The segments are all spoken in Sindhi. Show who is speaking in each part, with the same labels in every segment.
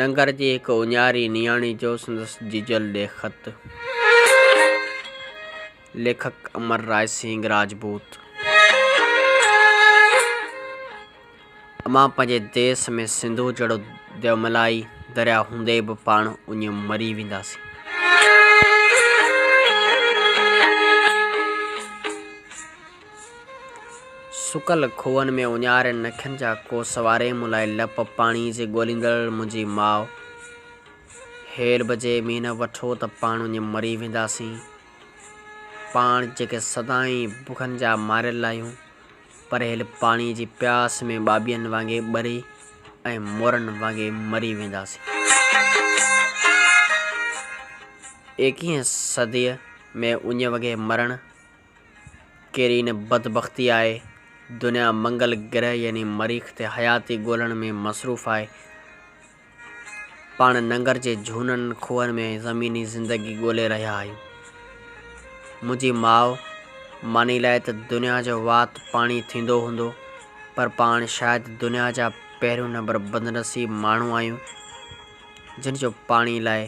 Speaker 1: ننگر جي هڪ اڃاري نياڻي جو سندس جيجل ڏي خط. ليکڪ امر راء سنگهه راجپوت. امان پنهنجي ديس ۾ سنڌوء جهڙو ديوملائي درياء هوندي به پاڻ اڃ مري وينداسين. سڪل کوهن ۾ اڃارين نکين جا ڪوس واري مون لاء لپ پاڻي جي ڳوليندڙ منهنجي ماء هيل به جي مينهن نه وٺو ته پاڻ اڃ مري وينداسين. پاڻ جيڪي سدائين بکن جا ماريل آهيون پر هيل پاڻي جي پياس ۾ ٻاٻين وانگي ٻري ۽ مورن وانگي مري وينداسين. ايڪيهين صديء ۾ اڃ وگهي مرڻ ڪهڙي نه بدبختي آهي، دنيا منگل گرهه يعني مريخ تي حياتي ڳولڻ ۾ مصروف آهي. پاڻ ننگر جي جهونن کوهن ۾ زميني زندگي ڳولي رهيا آهيون. منهنجي ماء ماني لاء ته دنيا جو وات پاڻي ٿيندو هوندو، پر پاڻ شايد دنيا جا پهريون نمبر بدنصيب ماڻهو آهيون، جن جو پاڻي لاء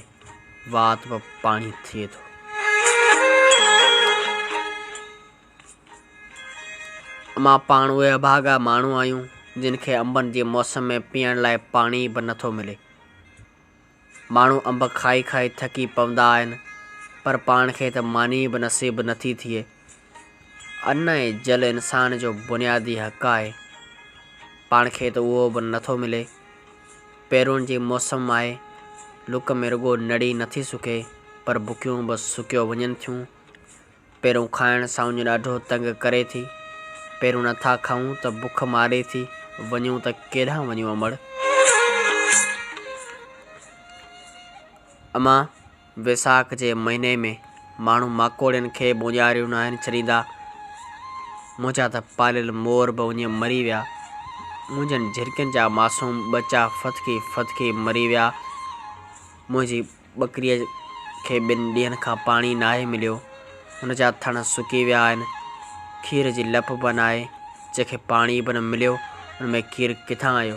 Speaker 1: وات به پاڻي ٿئي ٿو. امان پاڻ اهي اڀاڳا ماڻهو آهيون جن کي انبن جي موسم ۾ پيئڻ لاء پاڻي به نٿو ملي. ماڻهو انب کائي کائي ٿڪي پوندا آهن پر پاڻ کي ته ماني به نصيب نٿي ٿئي. ان ۽ جل انسان جو بنيادي حق آهي. پاڻ کي ته اهو به نٿو ملي. پيرون جي موسم آهي، لڪ ۾ رڳو نڙي نٿي سڪي، پر بڪيون به سڪيو وڃن ٿيون. پيرون کائڻ سان اڃ ڏاڍو تنگ ڪري ٿي. پيرون نٿا کائون ته بک ماري ٿي، وڃون ته ڪيڏانهن وڃون امڙ؟ امان، ويساک جي مهيني ۾ ماڻهو ماڪوڙين کي به اڃاريون ناهن ڇڏيندا. منهنجا ته پاليل مور به اڃ مري ويا. منهنجن جهرڪين جا معصوم ٻچا ڦٿڪي ڦٿڪي مري ويا. منهنجي ٻڪريء کي ٻن ڏينهن کان پاڻي ناهي مليو. هن جا ٿڻ سڪي ويا آهن. کير جي لپ به ناهي. جنهن کي پاڻي به نه مليو، ان ۾ کير ڪٿان آيو؟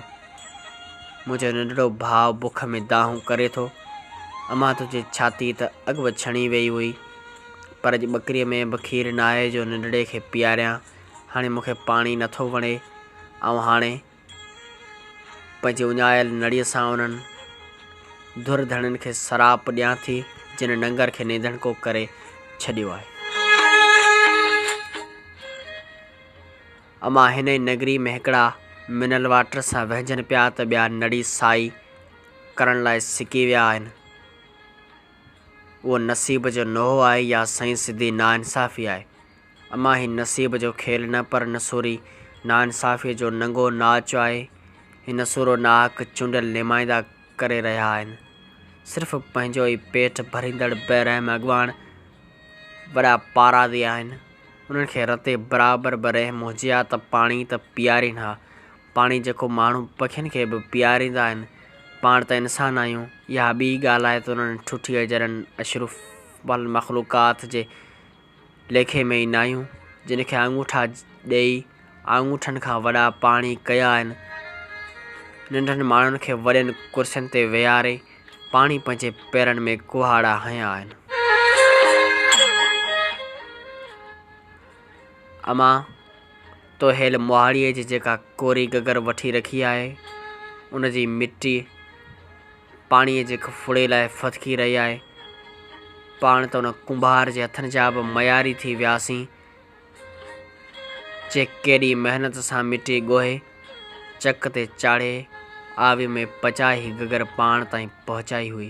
Speaker 1: منهنجو ننڍڙو ڀاء بک ۾ دانهون ڪري ٿو. امان تنهنجي ڇاتي ته اڳ به ڇڻي ويئي هئي، پر اڄ ٻڪريء ۾ به کير ناهي جو ننڍڙي کي پياريان. هاڻي مون کي پاڻي نٿو وڻي. آئون هاڻي پنهنجي اڃايل نڙيء سان انهن ڌر ڌڻين کي سراپ ڏيان ٿي، جن ننگر کي نڌڻڪو ڪري ڇڏيو آهي. امان هن ئي نگري ۾ هڪڙا منرل واٽر سان وهنجن پيا ته ٻيا نڙي سائي ڪرڻ لاء سڪي ويا آهن. اهو نصيب جو نوحو آهي يا سئين سڌي ناانصافي آهي. امان هي نصيب جو کيل نه پر نسوري ناانصافيء جو ننگو ناچ آهي. هي نسورو ناحق چونڊيل نمائندا ڪري رهيا آهن. صرف پنهنجو ئي پيٽ ڀريندڙ بي رحم اڳواڻ وڏا پارادي آهن. انهن کي رتي برابر به رحم هجي ها ته پاڻي ته پيارين ها. پاڻي جيڪو ماڻهو پکين کي به پياريندا آهن. پاڻ ته انسان آهيون. اها ٻي ڳالهه آهي ته انهن ٺٺيء جهڙن اشرف المخلوقات جي ليکي ۾ ئي ناهيون، جن کي آڱوٺا ڏيئي آڱوٺن کان وڏا پاڻي ڪيا آهن. ننڍن ماڻهن کي وڏين ڪرسين تي ويهاري پاڻي پنهنجي پيرن ۾ ڪهاڙا هنيا آهن. امان، تو هيل مهاڙيء جي جيڪا ڪوري گگر وٺي رکي آهي، ان جي مٽي پاڻيء جي هڪ ڦڙي لاء ڦٿڪي رهي آهي. پاڻ ته ان ڪنڀار جي هٿن جا به مياري ٿي وياسين. جنهن ڪيڏي محنت سان مٽي ڳوهي، چڪ تي چاڙهي، آويء ۾ پچائي هي گگر پاڻ تائين پهچائي هئي.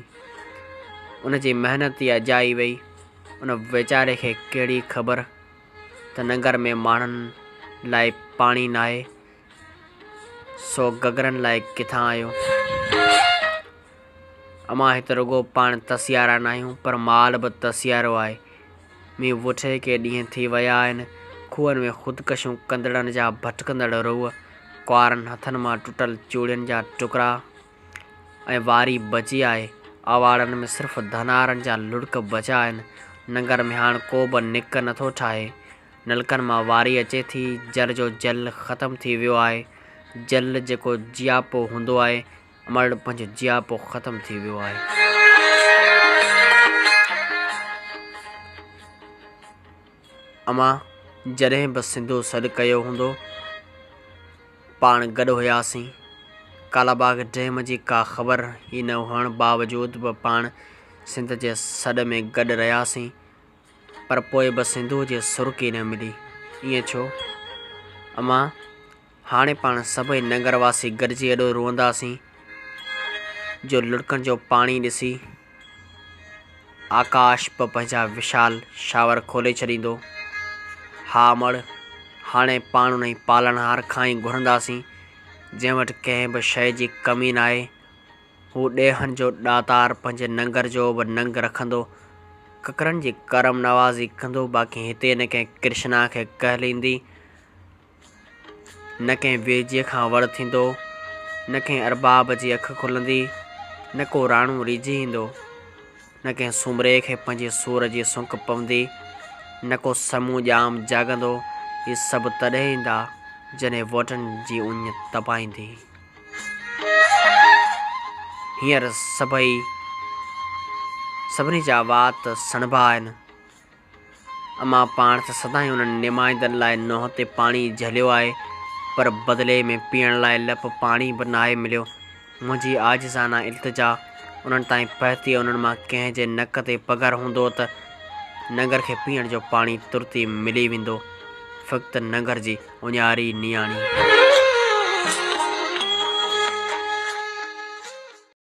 Speaker 1: ان جي محنت ئي اجائي وئي. ان ويچاري کي ڪهڙي خبر ته ننگر ۾ ماڻهن لاء پاڻي ناهي، سو گگرن لاء ڪٿان آيو. امان هت رڳو پاڻ تسيارا ناهيون پر مال به تسيارو آهي. مينهن وٺي ڪي ڏينهن ٿي ويا آهن. کوهن ۾ خودڪشيون ڪندڙن جا ڀٽڪندڙ روح، ڪوارن هٿن مان ٽٽل چوڙين جا ٽڪرا ۽ واري بچي آهي. اواڙن ۾ صرف ڌنارن جا لڙڪ بچيا آهن. ننگر ۾ هاڻ ڪو به نڪ نٿو ٺاهي. نلڪن مان واري اچي ٿي. جر جو جل ختم ٿي ويو آهي. جل جيڪو جياپو هوندو آهي. امڙ پنهنجو جياپو ختم ٿي ويو آهي. امان جڏهن به سنڌو سڏ ڪيو هوندو، پاڻ گڏ هياسين. ڪالاباغ ڊيم جي ڪا خبر ئي نه هئڻ باوجود به پاڻ سنڌ جي سڏ ۾ گڏ رهياسين. پر پوء به سنڌوء جي سرڪي نه ملي. ائين ڇو؟ امان، هاڻي پاڻ سڀئي ننگر واسي گڏجي ايڏو روئنداسين، جو لڙڪن جو پاڻي ڏسي آڪاش به پنهنجا وشال شاور کولي ڇڏيندو. ها امڙ، هاڻي پاڻ انهي پالڻهار کان ئي گهرنداسين، جنهن وٽ ڪنهن به شيء جي ڪمي ناهي. هو ڏيهن جو ڏاتار پنهنجي ننگر جو به ننگ رکندو، ڪڪرن جي ڪرم نوازي ڪندو، باقي هتي نه ڪنهن ڪرشنا کي ڪهل ايندي، نه ڪنهن ويجهي کان وڙ ٿيندو، نه ڪنهن ارباب جي اک کلندي، نه ڪو راڻو ريجهي ايندو، نه ڪنهن سومري کي پنهنجي سور جي سونڪ پوندي، نه ڪو سمون ڄام جاڳندو، هي سڀ تڏهن ايندا، جڏهن ووٽن جي اڃ تپائيندي. هينئر سڀئي سڀني جا وات سڻڀا آهن. امان پاڻ ته سدائين انهن نمائندن لاء نونهن تي پاڻي جهليو آهي، پر بدلي ۾ پيئڻ لاء لپ پاڻي به ناهي مليو. منهنجي عاجزانه التجا انهن تائين پهتي انهن مان ڪنهن جي نڪ تي پگهر هوندو ته ننگر کي پيئڻ جو پاڻي ترت ئي ملي ويندو. فقط ننگر جي اڃاري نياڻي.